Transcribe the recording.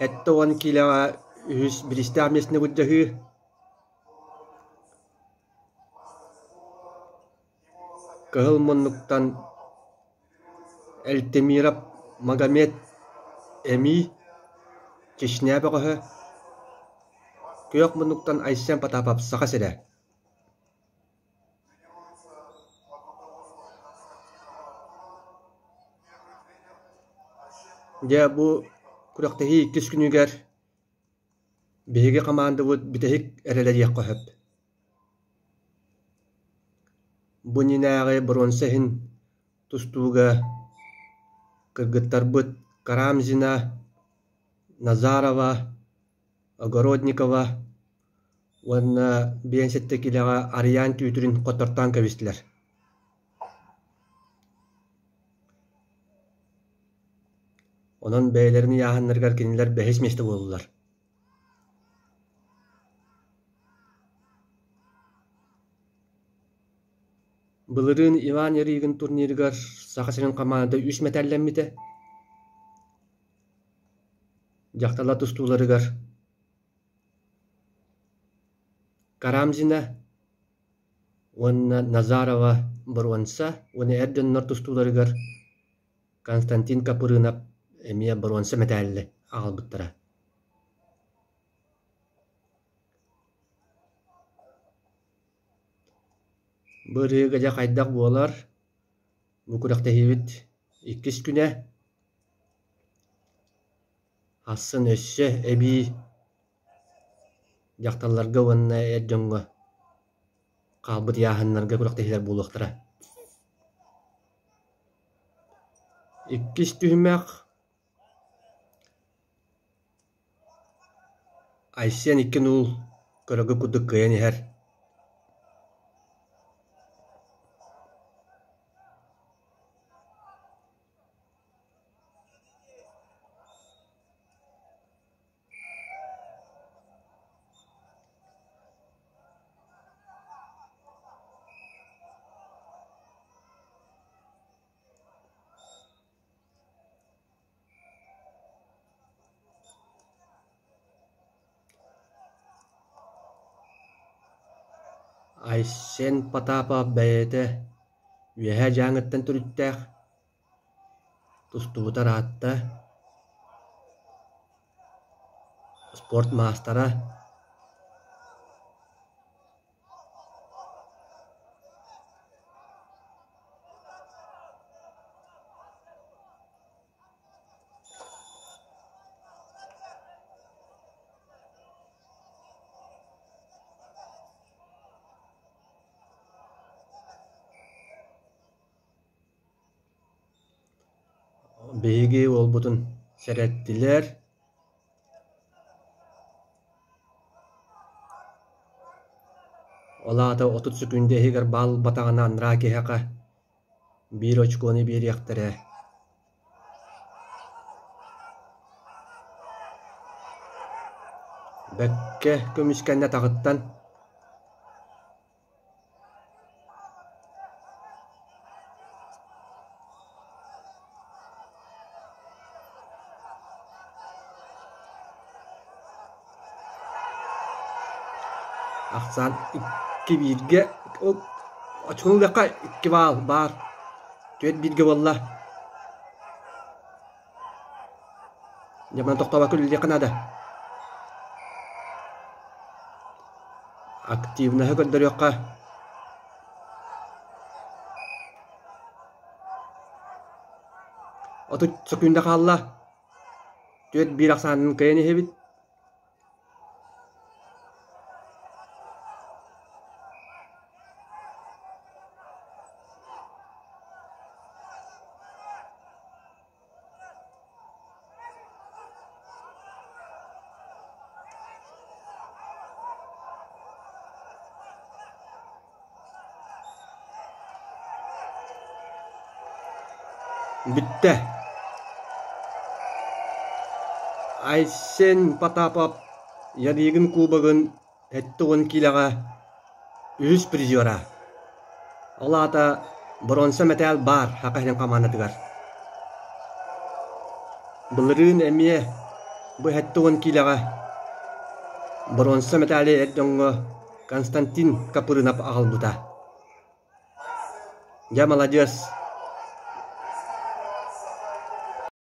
70 киилэҕэ үһүс бириистээх миэстэни былдьаһыы. Кыһыл муннуктан Эльтемиров Магомед Эмий, Чечня бөҕөһө, Күөх муннуктан Айсен Потапов Саха сирэ. Дьэ, бу күрэхтэһии иккис күнүгэр биһиги хамаандабыт бүтэһик эрэлэ диэххэ сөп. Бу иннинээҕи боруонса иһин тустууга кыргыттарбыт Карамзина, Назарова, Огородникова уонна 57 киилэҕэ Арыйаан Түүтүрүн хоттортоон кэбистилэр. Онон бэйэлэрин ыйааһыннарыгар кинилэр бэһис миэстэ буоллулар. Былырыын Иван Ярыгин турнирыгар Саха сирин хамаандата үс мэтээллэммитэ. Дьахталлар тустууларыгар Карамзина уонна Назарова боруонса уонна эр дьоннор тустууларыгар Константин Капырынов эмиэ боруонса мэтээлли аҕалбыттара. Бу ырыага дьэ хайдах буолар, бу күрэхтэһиибит иккис күнэ. Ахсын өссө эбии дьахталларга уонна эр дьоҥҥо хаалбыт ыйааһыннарга күрэхтэһиилэр буолуохтара. Иккис түһүмэх Айсен икки нуул көрөгө курдук кыайан иһэр. Айсен Потапов бэйэтэ Үөһээ Дьааҥыттан төрүттээх, тустубута ыраатта, спорт маастара. Биһиги уолбутун сэрэттилэр. Ол аата 30 сөкүүндэ иһигэр баал ылбатаҕына анараа киһиэхэ биир очкону биэриэхтэрэ. Бэккэ көмүскэннэ атаҕыттан Ахсаан икки бииргэ очкону ылыахха икки баал баар түөрт бииргэ буолла. Дьэ манан тохтообокко үлэлиэххэ наада. Активноһы көрдөрүөххэ. 30 сөкүүндэ хаалла. 4-1 ахсаанын кыайан иһэбит. Бүттэ. Айсен Потапов Ярыгин кубогын 70 киилэҕэ үһүс призера. Ол аата боруонса мэтээл баар Саха сирин хамаандатыгар. Былырыын эмиэ Бу 70 киилэҕэ боруонса мэтээли эр дьоҥҥо Константин Капырынов аҕалбыта. Дьэ, маладьыас!